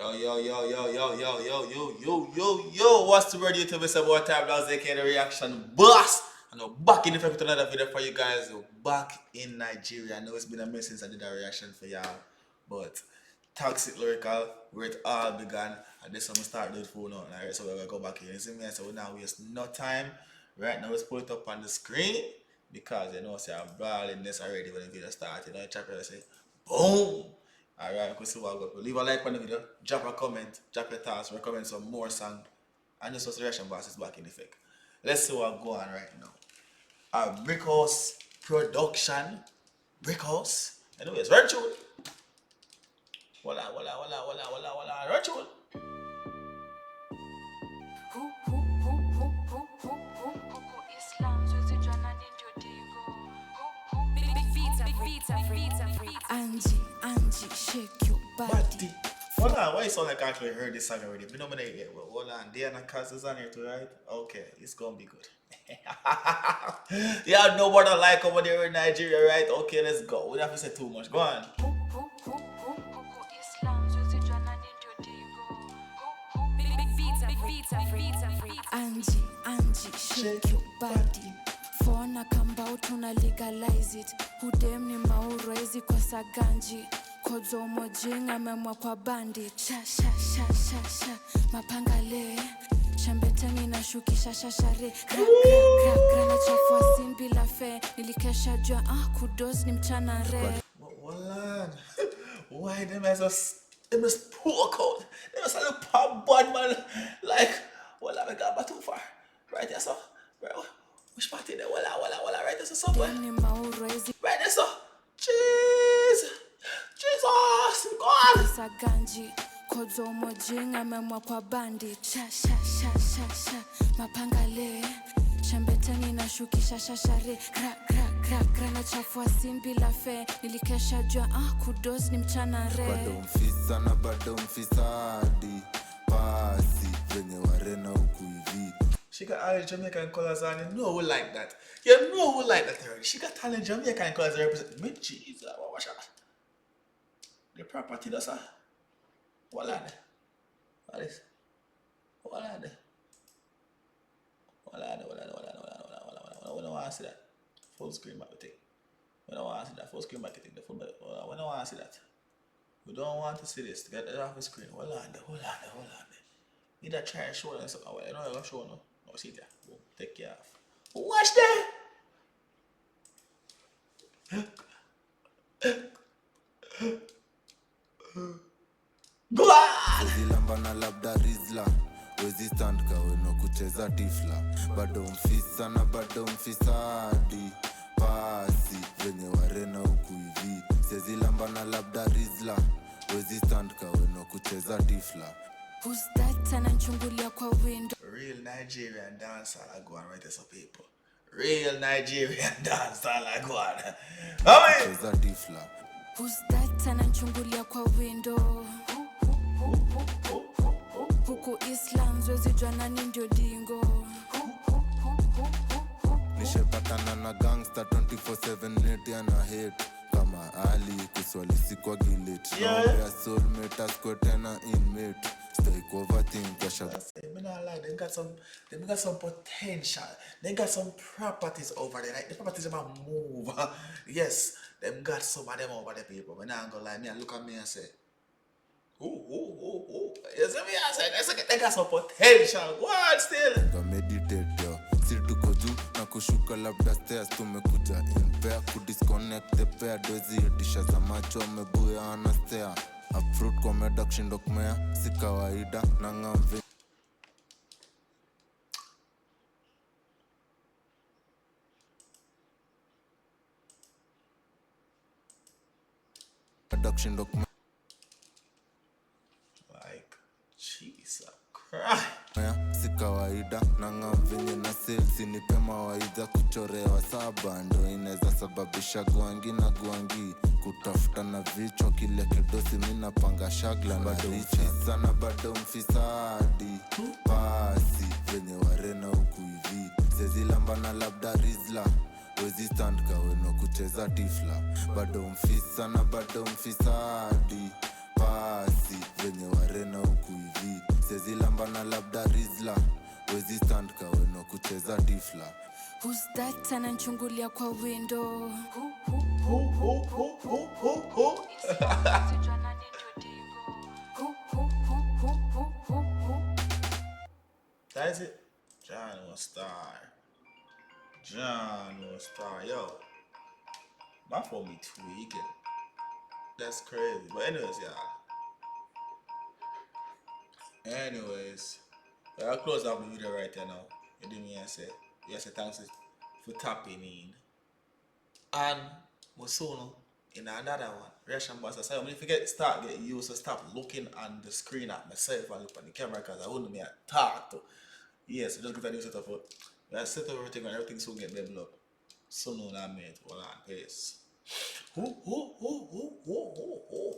Yo, yo, yo, yo, yo, yo, yo, yo, yo, yo, yo. What's the word, YouTube? It's about time now, aka the reaction boss. And we're back in effect with another video for you guys. We're back in Nigeria. I know it's been a minute since I did a reaction for y'all, but Toxic Lyrikal, where it all began, and this one we start doing for now. Alright, so we're gonna go back here. You see me? So now we waste no time. Right now, let's put it up on the screen because you know, see, I'm brawling this already when the video starts. You know, chapter say, boom. Alright, we see what I got. Leave a like on the video, drop a comment, drop your thoughts, recommend some more song, and just the reaction box is back in effect. Let's see what's going on right now. Brickhouse Production. Brickhouse. Anyways, virtual. Voila, voila, voila, voila, voila, voila. Virtual. Angie, Angie, shake your body. Hold on, why you sound like I actually heard this song already? We don't know yet, but hold on. Dyana Cods is on here too, right? Okay, it's gonna be good. Yeah, no more than like over there in Nigeria, right? Okay, let's go. We don't have to say too much. Go on. Angie, Angie, shake your body. Fona kamba utuna legalize it. Hudem ni mauro ezi kwa saganji. Kodzo mojinga memwa kwa bandi. Sha sha sha sha sha mapanga le. Shambetani na shukisha shashare. Gra gra gra gra na chafua sin bila fe. Nilikesha jua kudos ni mchana re. Hold on. Why them as us them just poor code? Them just a little pop bud man. Like, well, I got too far. Right there, so. Right, which party there? Wala, wala, wala. Right there, so somewhere. Right there, so. Jeez. Jesus. God. Saganji. Kodzo mojinga memwa kwa bandi. Sha sha sha sha sha mapanga le. Shambetani na shukisha shashare. Gra gra gra gra na chafua sin bila fe. Nilikesha jua kudos ni mchana re. Bado mfisa na bado mfisadi. Pasi venye warena huku hivi. She got all the Jamaican colors on. You know we like that. You know we like that already. She got all the Jamaican colors to represent me. Jesus, what was that? The property does that. What are they? What is? What are they? What are they? What are they? What are they? What are they? What are they? We don't want to see that. Full screen marketing. We don't want to see that. Full screen marketing. The full. We don't want to see that. We don't want to see this. Get it off the screen. Hold on, hold on, hold on. Need a try and show them something. Well, you know, I'm show no. No, see there. Boom. Take care of. Watch that. Go on. Zilamba na labda rizla. Wezi stand kaweno kucheza tifla. Bado mfisa na bado mfisadi. Pasi venye warena huku hivi. Sezilamba na labda rizla. Wezi stand kaweno kucheza tifla. Who's that ananchungulia kwa window? Real Nigerian dancer I go on right there, so people. Real Nigerian dancer I go on. I mean, Kucheza tifla. Who's that ananchungulia kwa window? Huku Islam zwezi jua nani ndio dingo. Nishepatana na gangster 24/7 neti ana hate. Kama Ali kuswali si kwa gilit. Yeah. Naombea soulmate asikwe tena inmate. Stay overthink kwa shab- I say, me not lie, they got some potential. They got some properties over there. Like the properties about move. Yes, them got some of them over there, people. But now I'm gonna lie, me I look at me and say, ooh, ooh, ooh, ooh. You see me? I say, they got some potential. Go on still. Nga meditate yo. Si tuko juu na kushuka labda stairs tumekuja in pair kudisconnect the pair dozi itisha za macho amebuya ana stare. Upfruit kwa meda kushindwa kumea si kawaida na ngamve. Meda kushindwa kumea. Like, Jesus Christ. Si kawaida na ngamvenye na sales nipe mawaidha kuchorewa saba ndo inaweza sababisha gwangi na gwangi kutafuta na vichwa kile kidosi mi napanga shagla na bado mfisa na bado mfisadi pasi venye warena huku hivi sezilamba na labda rizla wezi stand kaweno kucheza tifla bado mfisa na bado mfisadi Basi venye warena huku hivi sezilambana labda rizla wezi stand kaweno kucheza tifla. Who's that ananchungulia kwa window? Who, who, who, who, who, who? That is it. John was star. John was star. Yo, my phone be tweaking. That's crazy. But anyways, y'all. Anyways, I'll close out the video right there now. You do me and say, yes, thanks for tapping in. And we'll soon in another one. Reaction boss. I say, when you get start get used to stop looking on the screen at myself and look on the camera because I wouldn't me a talk to. Yeah, so just get a new setup. I set up everything and everything soon get leveled up. So no, I mate. Hold on, peace. Who, who, who, who, who, who, who.